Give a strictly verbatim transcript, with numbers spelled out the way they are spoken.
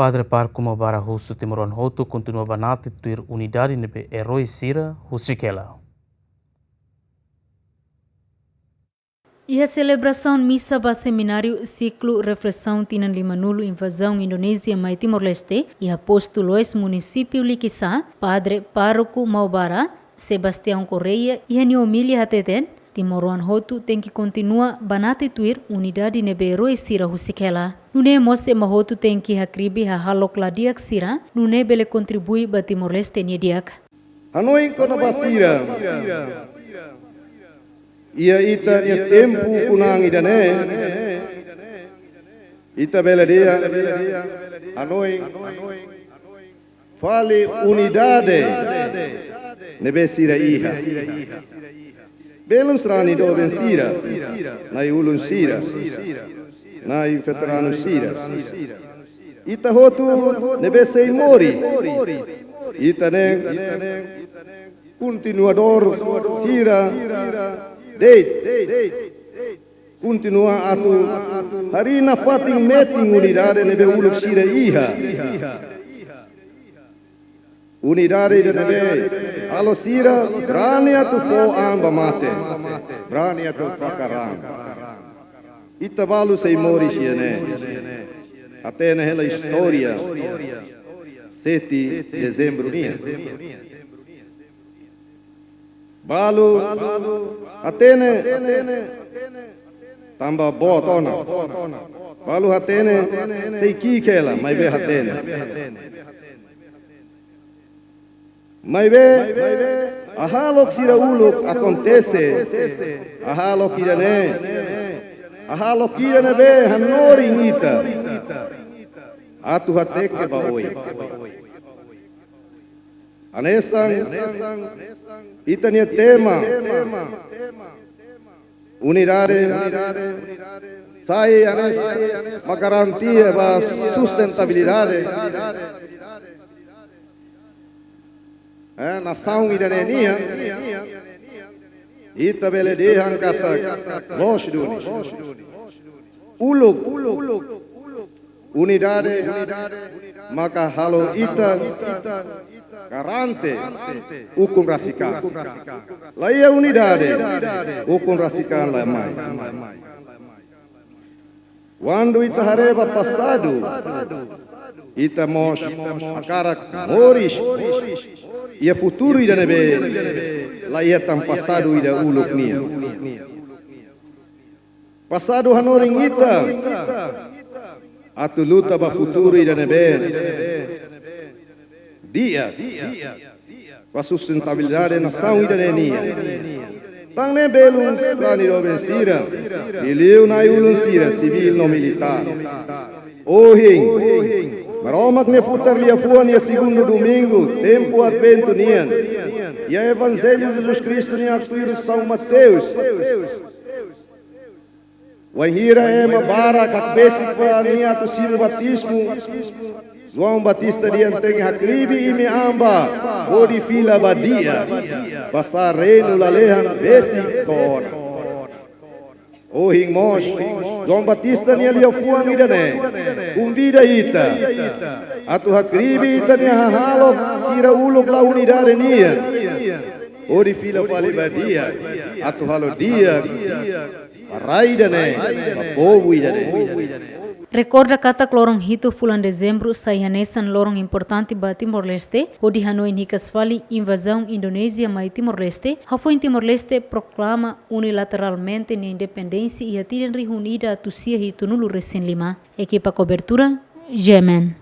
Padre Pároku Maubara husu timoroan hotu kontinua banati tuir unidade ne'ebé eroi sira husik hela. Iha selebrasaun misa ba semináriu siklu reflesaun tinan limanulu invazaun Indonézia mai Timor-Leste, iha postu Loes, munisípiu Likisá, Padre Pároku Maubara, Sebastião Correia, iha nia omilia hateten, timoroan hotu tenke kontinua banati tuir unidade ne'ebé eroi sira husik hela. Nune'e mós ema hotu tenke hakribi hahalok la di'ak sira, nune'e bele kontribui ba Timor-Leste nia di'ak. Hanoin kona-ba sira. Iha ita-nia tempu knu'usá ida-ne'e, ita bele dehan, hanoin fali unidade ne'ebé sira iha. Belun sarani doben sira, na'i-ulun sira, na'i veteranu sira. Ita hotu ne'ebé sei moris. Ita-nia kontinuadór sira de'it. Kontinua atu harii nafatin metin unidade ne'ebé uluk sira iha. Unidade ida ne'ebé halo sira brani atu fó an ba mate, brani atu fakar an. Ita balu sei moris iha ne'e. Hatene hela istória sete Dezembru nian. Balu hatene, tanba boot ona. Balu hatene, sei ki'ik hela, maibé hatene. Maibé, hahalok sira uluk akontese, hahalok ida-ne'e, hahalok ida ne'ebé hanorin ita atu hateke ba oin. Hanesan ita-nia tema, unidade sai hanesan mak garantia ba sustentabilidade, eh, nasaun ida-ne'e nian. Ita bele dehan katak loos duni. Uluk, unidade maka halo ita garante ukun rasik an. La iha unidade, ukun rasik an la mai. Kuandu ita haree ba pasadu, ita mós hakarak moris iha futuru ida ne'ebé la iha tan pasadu ida uluk nian. Pasadu hanorin ita atu luta ba futuru ida ne'ebé di'ak, ba sustentabilidade nasaun ida-ne'e nian. Tan ne'e belun sarani doben sira, liuliu na'i-ulun sira, sivíl no militár. Ohin, Maromak nia futar liafuan iha segundu domingu tempu Adventu nian, iha Evanjellu Jesus Kristu nian tuir São Mateus. Wainhira ema barak hakbesik ba nia atu simu batizmu, João Batista dehan tenke hakribi imi-an ba hodi fila ba di'ak, basá reinu lalehan besik to'o ona. Ohin mós, João Batista nia liafuan ida-ne'e konvida ita atu hakribi ita-nia hahalok sira uluk la unidade nian, hodi fila fali ba di'ak, atu halo di'ak ba rai ida-ne'e, ba povu ida-ne'e. Rekorda katak loron hitu fulan Dezembru sai hanesan loron importante ba Timor-Leste, hodi hanoin hikas fali invazaun Indonézia mai Timor-Leste, hafoin Timor-Leste proklama unilateralmente nia independénsia iha tinan rihun ida atus sia hitunulu resin lima. Ekipa kobertura, G M N.